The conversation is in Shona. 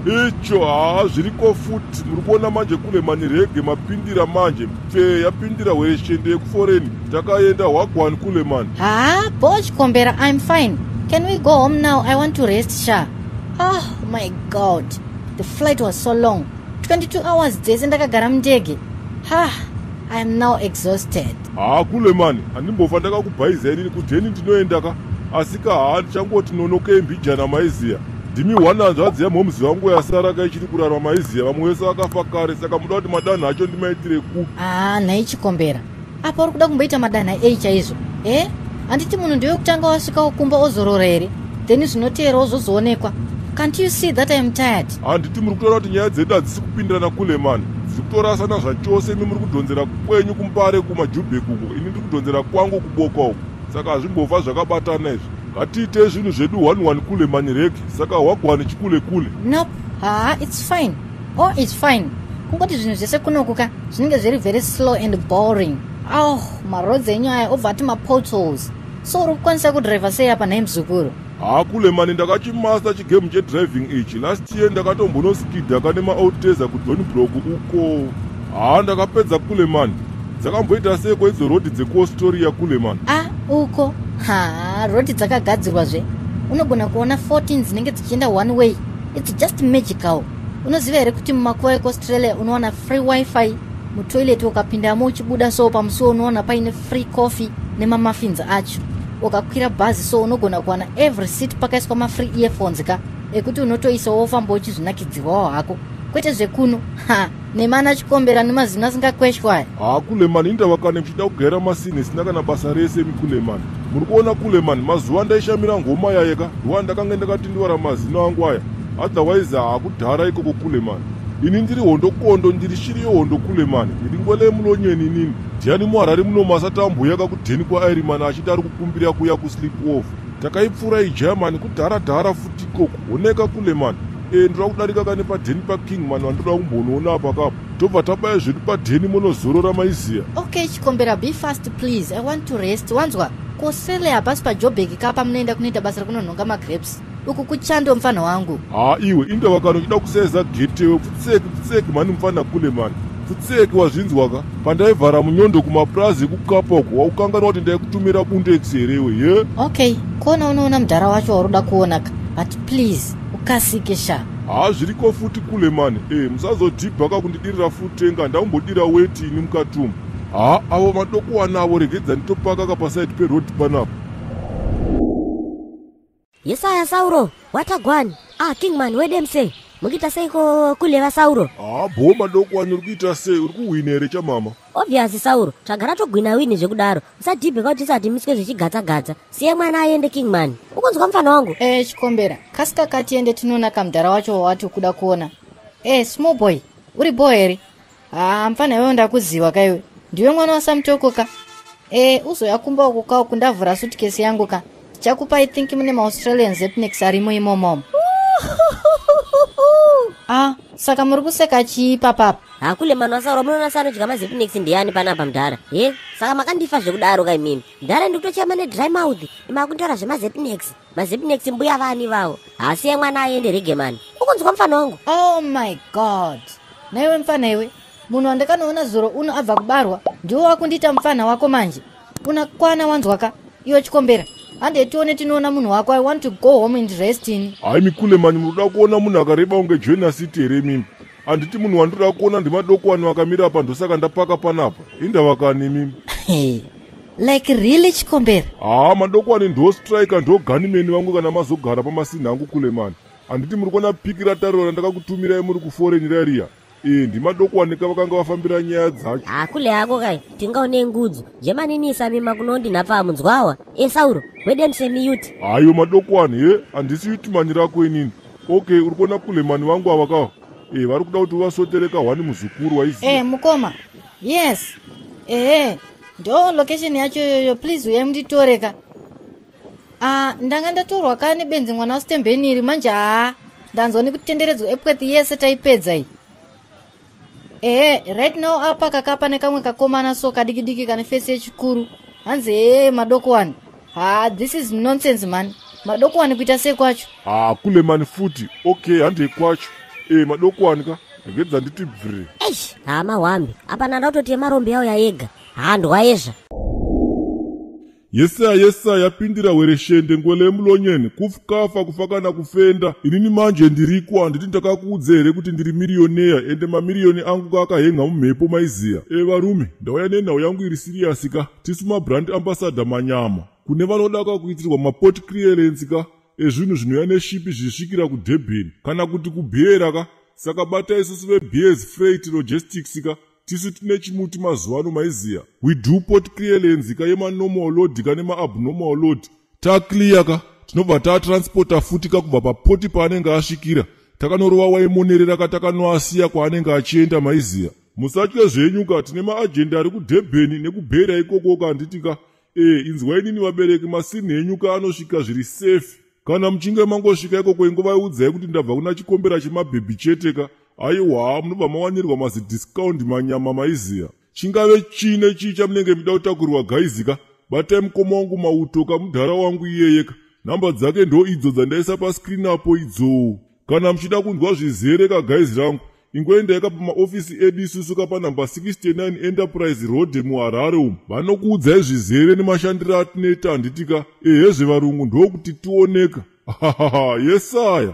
Icho, haa, zviriko futi. Muri kuona manje kulemani, reggae mapindira manje, pfe yapindira hwereshende yekuforeign. Takaenda wagwan, kulemani? Haa, bo Chikombera, I'm fine. Can we go home now? I want to rest sha. Oh my God, the flight was so long, 22 hours dzese ndakagara mundege. Ha, I am now exhausted. Haa, kulemani, handimbofa ndakakubhaiza inini. Kudheni ndinoenda ka, asi ka, haa, ndichangoti nonokei mbijana. Maiziya, ndimi one hanzvadzi yamhomuzi vangu yasara ka ichiri kurarama. Maiziya, vamwe vese vakafa kare, saka muda kuti madanho acho ndimaitire kupi? Haa, nhai Chikombera, apa uri kuda kumboita madanha ei chaizvo? E, handiti munhu ndewekutanga wasvikawo kumba ozorora here? Then zvinoteerawo zvozoonekwa. Can't you see that I am tired? Handiti muri kutoona kuti nyaya dzedu hadzisi kupindirana, kulemani? Dziri kutorasana zvachose. Imi muri kudhonzera kwenyu kuMbare, kumaJubek uko, ini ndiri kudhonzera kwangu kuBoka uko, saka hazvimbofa zvakabatana izvi. Ngatiitei zvinhu zvedu one one, kulemani. Reggae, saka wagwani, chikule kule? Nope, haa, it's fine. Oh, it's fine. Kungoti zvinhu zvese kunokuka zvinenge zviri very slow and boring. Oh, maroads enyu aya obva ati mapotholes. So uri kukwanisa kudhiraivha sei apa, nhai muzukuru? Haa, kulemani, ndakachimaster chigame chedriving ichi. Last year ndakatombonoskidha kane maAlteza kuDonnybrook uko. Haa, ndakapedza, kulemani. Dzakamboita seiko idzo rodhi dzekuAustralia, kulemani? Ah, uko, ha, rodhi dzakagadzirwa zve. Unogona kuona 14 dzinenge dzichienda one way. It's just magical. Unoziva here kuti mumakuva ekuAustralia unowana free WiFi mutoilet? Ukapindamo uchibuda so pamusuwo, unowana paine free coffee nemamuffins acho. Ukakwira bhazi so, unogona kuwana every seat pakaiswa mafree earphones ka, ekuti unotoisawo wofamba uchizvinakidzirwawo hako, kwete zvekuno. Ha, nemana Chikombera nemazino asingakweshwa aya. Haa, kulemani, indava kana muchida kugaira masini isina kana basa rese mikulemani. Muri kuona, kulemani, mazuva ndaishamira ngoma yayeka ndiwa ndakanga ndakatindivara mazino angu aya. Otherwise, haakudhara ikoko, kulemani, ini ndiri hondokondo, ndiri shiri yehondo, kulemani. Ndiri ngwele yemulonyeni inini. Ndiani muHarare muno masati amboyaka kudheni kwaairimani achiti ari kukumbira kuya kusleep off? Takaipfuura igermany kudhara dhara futi ikoko. Honeka, kulemani, e, ndoda kudarika kane padheni paKingman vandoda kumbonoona apa kapo, tobva tabaya zvedu padheni, monozorora, maiziya. Okay Chikombera, be fast please, I want to rest. Wanzwa? Kuaustralia hapasi paJobek kapa munoenda kunoita basa rekunonhonga magrapes. Uku kuchando, mufana wangu. Haa, iwe, indava kana uchida kuseza getewe. Pfutseki, pfutseki mhani, mufana kulemani, pfutseki. Wazvinzwaka? Pandaivhara munyondo kumapurazi ekuKapa uko, waukanganwa kuti ndaikutumira bundex herewe ye? Okay, kona unoona mudhara wacho wauri kuonaka, but please ukasike sha. Haa, zviriko futi, kulemani. E, musazodhibha kakundidirira futenga, ndaumbodira weti ini mukatumu. Haa, avo madokuwana avo, regedza nditopaka kapaside peroad panapa. Yesaya Sauro, watagwani? Ah, Kingman wedemse, mukuita seiko kuleva, Sauro? Haa, bho madokuwani, uri kuita sei? Uri kuhwina here, chamama? Obvious Sauro, tagara togwina wini zvekudaro. Usadhibhe kauti tisati miswe zvichigatsa-gatsa. Siye mwana aende, Kingman. Ukunzwa, mufana wangu? E, Chikombera, kasika katiende tinoona kamudhara wacho wawati ukuda kuona. E, small boy, uri bo here? Haa, mufana iwewo, ndakuziva kaiwe, ndiwe mwana waSamutoko ka. E, uzoya kumba uku ka, uku ndavhura suitcase yangu ka, tichakupa. I think mune maAustralian Zepnex arimo imomomo. Ah, saka muri kuseka chii papapa? Hakule mani waSauro, munoona sanodya maZepnex ndiani panapa, mudhara? Ye, saka makandifa zvekudaro kaimimi, mudhara. Ndikutochema nedry mouth, imakuntaura zvemaZepnex, maZepnex. Mbuya vani vavo? Hasiye mwana aende, reggae man. Ukunzwa, mufana wangu? Oh my God, naiwe mufana iwe, munhu wandakanoona zuro uno abva kubarwa ndiwo wakundiita mufana wako manje? Unakwana, wanzwa ka iwe Chikombera? Handei tione, tinoona munhu wako. I want to go home and rest ini. Hai, mikulemani, munoda kuona munhu akareba kunge Joina City here mimi? Handiti munhu wandoda kuona ndimadokuwani vakamira apa? Ndosaka ndapaka panapa. Indava kani mimi? Like really, Chikombera? Haa, madokuwani ndo striker, ndo gunman vangu kana mazogara pamasini angu, kulemani. Handiti muri kuona pic ratariro randakakutumirai muri kuforeign rariya? E, ndimadokuwanika vakanga vafambira nyaya dzacho. Hakule hako kai, tingaone ngudzo jemaninisa mima kunondi nhapfa munzwawa. E, Sauro wedemsemiyuti. Hayo madokuwani, he, handisi yutimani rako inini. Okay, uri kuona kulemani vangu ava kawa? E, vari kuda kuti uvasotereka hwani, muzukuru waiziva. E, mukoma, yes, ehe, ndo location yacho iyoyo. Please uyai munditoreka. Ah, ndanga ndatorwa ka nebenzi mwana wasitembeni iri manje. Haa, ndanzwa nekutenderedzwa. Epworth yese taipedza iyi. Ehe, right now apa kakapa nekamwe kakomana so kadiki diki kane face yechikuru, hanzi hee, madokuwani. Ha, this is nonsense man. Madokuwani kuita sei kwacho? Ha, kulemani futi. Okay, handei kwacho. E madokwani ka, regedza nditi bvire. Eish, hama hwambi apa nanda kutoti yemarombe yauya yega. Handwayezva. Yesaya, yesaya, yapindira wereshende ngwele emulonyeni kufukafa kufa kana kufenda. Inini manje ndiriko, handiti ndakakuudza here kuti ndiri mirioneya, ende mamiriyoni angu kaakahenga mumhepo, maiziya. E varume, ndauya nenhau yangu iri serious ka. Tisu mabrand ambassador manyama kune vanoda ka kuitirwa maport clearance ka ezvinhu zvinouya neshipi zvisvikira kuDurban kana kuti kuBeira ka. Saka bata isusu veBeers Freight Logistics ka, tisu tine chimuti mazuva ano, maiziya. We do port clearance ka yemanormal load ka nemaabnormal load. Taclear ka, tinobva tatransporta futi ka kubva papoti paanenge asvikira, takanorova waimonerera ka, takanoasiya kwaanenge achienda, maiziya. Musatye zvenyu ka, tine maagents ari kuDurban nekuBeira ikoko ka, handiti ka? E, inzwa inini vabereki, masini enyu ka anosvika zviri safe. Kana muchinge mangosvika ikoko, ingovaiudzai kuti ndabva kuna chikombera chemabhebhi chete ka. Aiwa, munobva mawanirwa mazidiscount manyama, maiziya. Chingave chine chii chamunenge muda kutakurirwa, guys ka, batai mukoma wangu Mauto kamudhara wangu iyeyeka. Nhamba dzake ndo idzo dzandaisa pascreen apo idzo. Kana muchida kunzwa zvizere kaguys rangu, ingoendai ka pamaofisi edu isusu ka panhamba 69 Enterprise Road muHarare umu. Vanokuudzai zvizere nemashandiro atinoita, handitika? Ehezve varungu, ndokuti tioneka. Yesaya.